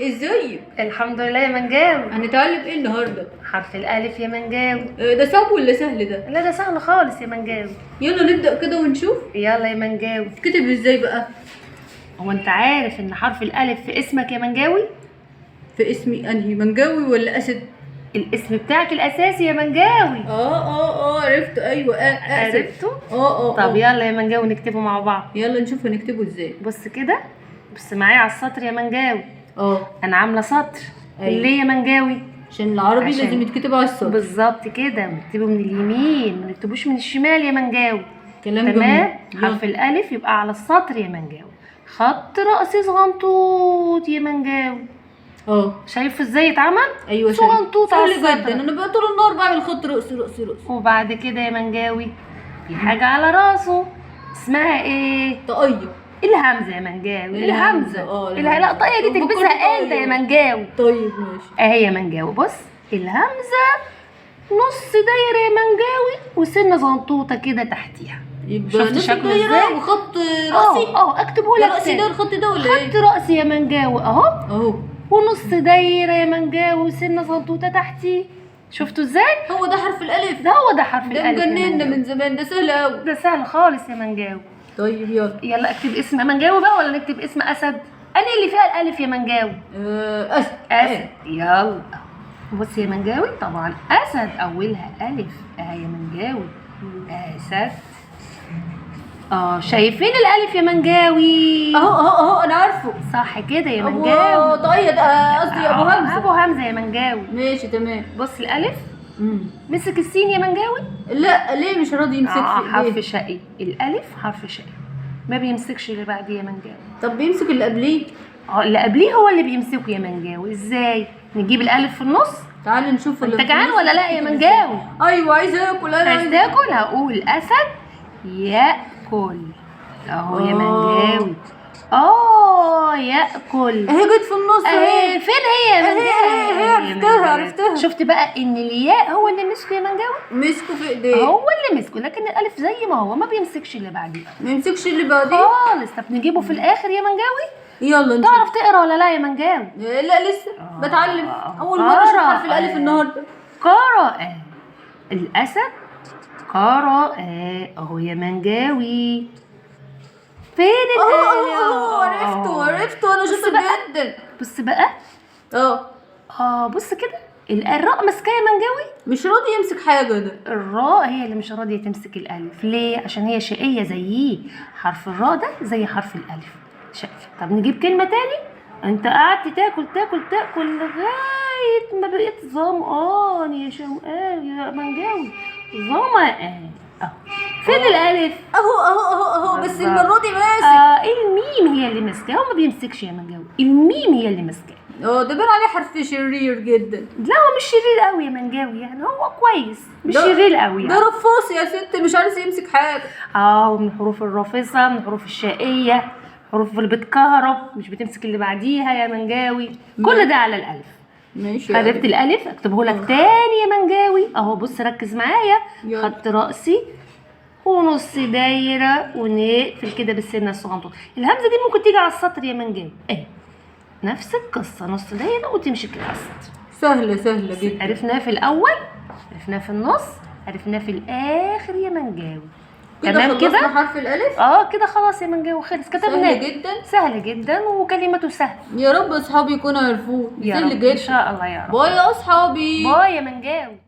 ازيك؟ الحمد لله يا منجاوي. هنتعلم ايه النهارده؟ حرف الالف يا منجاوي. ده صعب ولا سهل ده؟ لا ده سهل خالص يا منجاوي. يلا نبدأ كده ونشوف. يلا يا منجاوي. كتب ازاي بقى؟ هو انت عارف ان حرف الالف في اسمك يا منجاوي؟ في اسمي انهي، منجاوي ولا اسد؟ الاسم بتاعك الاساسي يا منجاوي. اه عرفت، ايوه اسد. عرفته؟ اه طب يلا يا منجاوي نكتبه مع بعض. يلا نشوف هنكتبه ازاي. بص كده، بص معايا على السطر يا منجاوي. انا عامله سطر. أيوة. ليه يا منجاوي؟ عشان العربي عشان لازم يتكتب على السطر. بالظبط كده، نكتبه من اليمين، ما نكتبوش من الشمال يا منجاوي. كلام تمام. جميل. حرف الالف يبقى على السطر يا منجاوي. خط رأسي صغنطوط يا منجاوي. شايفه ازاي اتعمل؟ ايوه صغنطوط على سهل السطر. جدا، انا بقى طول النهار بعمل خط رأسي رأسي رأسي. وبعد كده يا منجاوي في حاجة على راسه اسمها ايه؟ طاقية. الهمزة يا منجاوي. الهمزة. الهمزة. لا الطاقية دي تلبسها انت يا منجاوي. طيب ماشي. اهي يا منجاوي، بص الهمزة نص دايرة يا منجاوي وسنة صغنطوطة كده تحتيها. يبقى شفت نص شكله دايرة ازاي؟ وخط رأسي. اكتبه لك رأسي ده الخط ده ولا ايه؟ خط رأسي يا منجاوي اهو. اهو. ونص دايرة يا منجاوي وسنة صغنطوطة تحتيه. شفتوا ازاي؟ هو ده حرف الألف. ده هو ده حرف ده الألف. مجننا من زمان، ده سهل قوي. ده سهل خالص يا منجاوي. طيب يلا. يلا اكتب اسم منجاوي بقى ولا نكتب اسم أسد؟ أنا اللي فيها الألف يا منجاوي. أسد. أسد. يلا بص يا منجاوي، طبعا أسد أولها ألف. أهي يا منجاوي أسد. شايفين الألف يا منجاوي؟ اهو اهو اهو انا عارفه. صح كده يا منجاوي. ابو طاقية ده، قصدي ابو همزة. ابو همزة يا منجاوي. ماشي تمام. بص الألف. مسك السين يا منجاوي؟ لا ليه مش راضي يمسك في حرف شقي. الألف حرف شقي، ما بيمسكش اللي بعديه يا منجاوي. طب بيمسك اللي قبليه؟ اللي قبليه هو اللي بيمسكه يا منجاوي. ازاي؟ نجيب الألف في النص. تعالي نشوف اللي انت جعان ولا لا يا منجاوي؟ ايوه عايزه اكل. انا عايز تاكل؟ هقول أسد ياكل. اهو يا منجاوي. ياكل. اهي جت في النص اهي. فين هي يا منجاوي؟ اهي عرفتها عرفتها. شفت بقى ان الياء هو اللي مسكه يا منجاوي؟ مسكه في ايديه، هو اللي مسكه، لكن الالف زي ما هو ما بيمسكش اللي بعديه. ما يمسكش اللي بعديه خالص. طب نجيبه في الاخر يا منجاوي. يلا نشوف. تعرف تقرا ولا لا يا منجاوي؟ لا لسه بتعلم، اول مرة اشوف حرف الالف النهارده. قرأ الاسد، قرأ اهو يا منجاوي. فين الالف؟ عرفته عرفته، انا شاطر جدا. بص بقى. بص كده الراء ماسكاه يا منجاوي؟ مش راضي يمسك حاجة. ده الراء هي اللي مش راضية تمسك الالف. ليه؟ عشان هي شقيه زيه. حرف الراء ده زي حرف الالف، شقي. طب نجيب كلمة تاني. انت قعدت تاكل تاكل تاكل لغاية ما بقيت ظمآن يا شوقاوي يا منجاوي. ظمآن اهو. فين الالف؟ اهو اهو اهو اهو، بس المرة دي ماسك. الميم هي اللي ماسكاه، هو ما بيمسكش يا منجاوي. الميم هي اللي ماسكاه. ده بان عليه حرف شرير جدا. لا هو مش شرير قوي يا منجاوي، يعني هو كويس، مش شرير قوي يعني. ده رفاص يا ست، مش عارف يمسك حاجة. ومن الحروف الرافصه، من الحروف الشقيه، حروف اللي بتكهرب مش بتمسك اللي بعديها يا منجاوي. كل ده على الالف. ماشي. عرفت الالف؟ اكتبه لك تاني يا منجاوي اهو. بص ركز معايا. خط راسي ونص دايرة ونقفل كده بالسنة الصغنطوطه. الهمزة دي ممكن تيجي على السطر يا منجاوي اهي، نفس القصة، نص دايرة وتمشي كده على السطر. سهلة سهلة جدا. عرفناها في الاول، عرفناها في النص، عرفناها في الاخر يا منجاوي. تمام كده حرف الالف. كده خلاص يا منجاوي، خلص كتبناه. سهل جدا، سهل جدا وكلمته سهل. يا رب اصحابي يكونوا عرفوه. سهل جدا ان شاء الله يا رب. bye يا اصحابي. bye يا منجاوي.